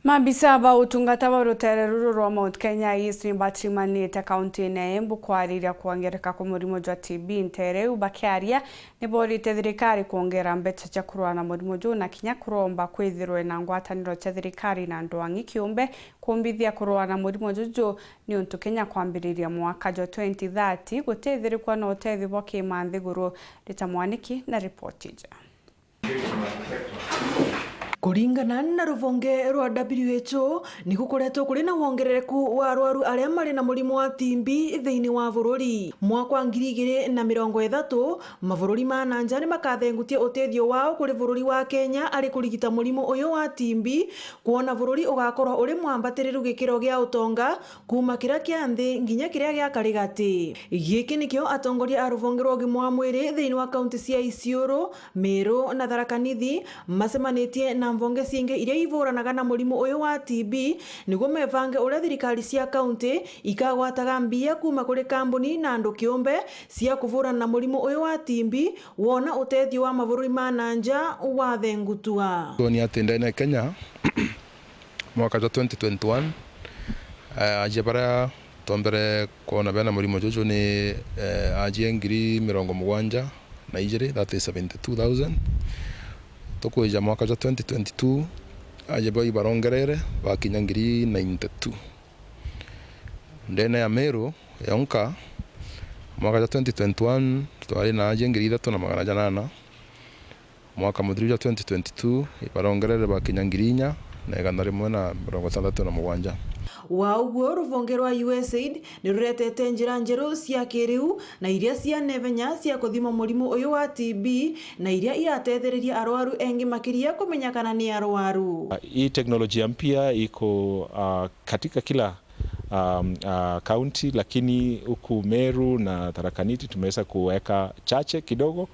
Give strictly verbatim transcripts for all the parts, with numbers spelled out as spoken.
Maabisa ba utungata ba ruteere ruru rwa Mount Kenya East ni batirimanite kauntiine ya Embu kwariria kwongereka kwa murimo jwa T B. Nteere iu bakiaria ni boorite thirikari kwongera mbecha cia kurua na murimo juu na kinya kuromba kwithirwe na ngwataniro cia thirikari na antu ang'i kiumbe kumbithia kurua na murimo juju, niuntu kinya kwambiriria mwaka jwa twenty thirty gutithirikwa na utethio bwa kiima nthiguru. Rita Mwaniki na ripoti iji. Kuringana na ruvonge rwa W H O, ni gukoretwo kuri na wongerereku wa arwaru aria mari na murimo wa T B thiini wa bururi. Mwaka wa ngiri igiri na mirongo ithatu, mabururi ma na nja ni makathengutia utethio wao kuri bururi wa Kenya ari kurigita murimo uyu wa T B, kwona bururi ugakorwa uri mwambatiriru gikiro gia utonga kuuma kiria kia nthi nginya kiria gia karigati. Giki nikio atongoria a ruvonge rwa ugima wa mwiri thiini wa kaunti cia Isiolo, Meru na Tharaka Nithi macemanitie na mvonge ciingi iria ivuranaga na murimo uyu wa T B, niguo mevange uria thirikari cia kaunti ikagwataga mbia kuuma kuri kambuni na andu kiumbe cia kuvurana na murimo uyu wa T B, wona utethio wa mabururi ma na nja wathengutwa. Tuoni ati ndene Kenya, mwaka jwa twenty twenty-one, eh, ajia baria tombere kwona bena murimo juju ni, eh, ajia ngiri mirongo mugwanja na ijiri, that is seventy-two thousand. Tukwija mwaka jwa twenty twenty-two, ajia bau ibarongerere, bakinya ngiri ninety-two. Ndene ya Meru yonka, mwaka jwa twenty twenty-one, twari na ajia ngiri ithatu na magana janana. Mwaka muthiru jwa twenty twenty-two, ibarongerere bakinya ngiri inya na igana rimwe na mirongo itantatu na mugwanja. Wa uguo, ruvonge rwa U S A I D ni ruretete njira njeru cia kiriu na iria cia nebenya cia kuthima murimo uyu wa T B, na iria iratethereria arwaru engi makiria kumenya kana ni arwaru. Hii teknolojia mpya iko, ah, katika kila, um, ah, kaunti, lakini huku Meru na Tharaka Nithi tumeweza kuweka chache kidogo,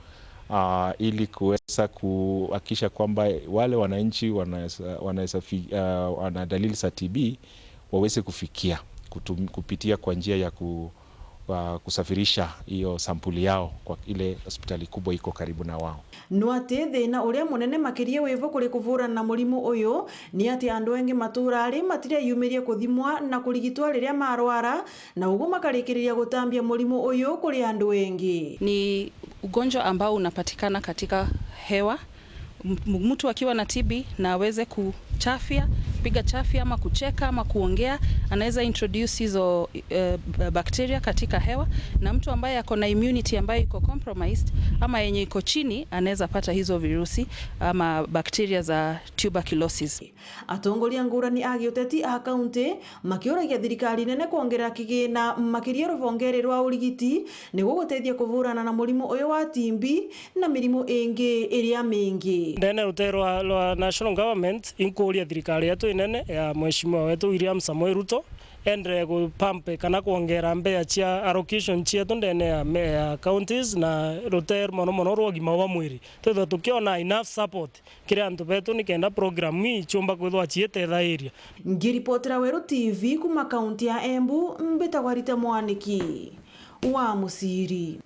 ah, ili kuweza kuhakikisha kwamba wale wananchi wanaweza, wanaweza fi-, ah, wana dalili za T B waweze kufikia kutum-, kupitia kwa njia ya ku-, ah, kusafirisha hiyo sampuli yao kwa ile hospitali kubwa iko karibu na wao. No ati thina uria munene makiria wivo kuri kuvurana na murimo uyu ni ati andu engi matura ari matireyumiria kuthimwa na kurigitwa riria marwara, na uguo makarikiriria gutambia murimo uyu kuri andu engi. Ni ugonjwa ambao unapatikana katika hewa. M-, mtu akiwa na T B na aweze kuchafya, kupiga chafya ama kucheka ama kuongea, anaweza introduce hizo, eh, b-, bacteria katika hewa, na mtu ambaye ako na immunity ambayo iko compromised ama yenye iko chini, anaweza pata hizo virusi ama bacteria za tuberculosis. Atongoria ngurani a giuteti a kaunti makiuragia thirikari nene kwongerera kigina makiria ruvongere rwa urigiti niguo gutethia kuvurana na murimo uyu wa T B na mirimu ingi iria mingi. Ndene rutere rwa, rwa national government, inkuuria thirikari yetu inene ya Mheshimiwa wetu William Samoei Ruto, enderee gupampe kana kwongera mbea cia allocation cietu ndene ya me-, ya counties na rutere mono mono rwa ugima bwa mwiri. Twithwe tukiona enough support kiri antu betu nikenda program ii ciumba kwithwa ciitethairia. Ngiripotera Weru T V kuma kaunti ya Embu, mbitagwa Rita Mwaniki wa Muciri.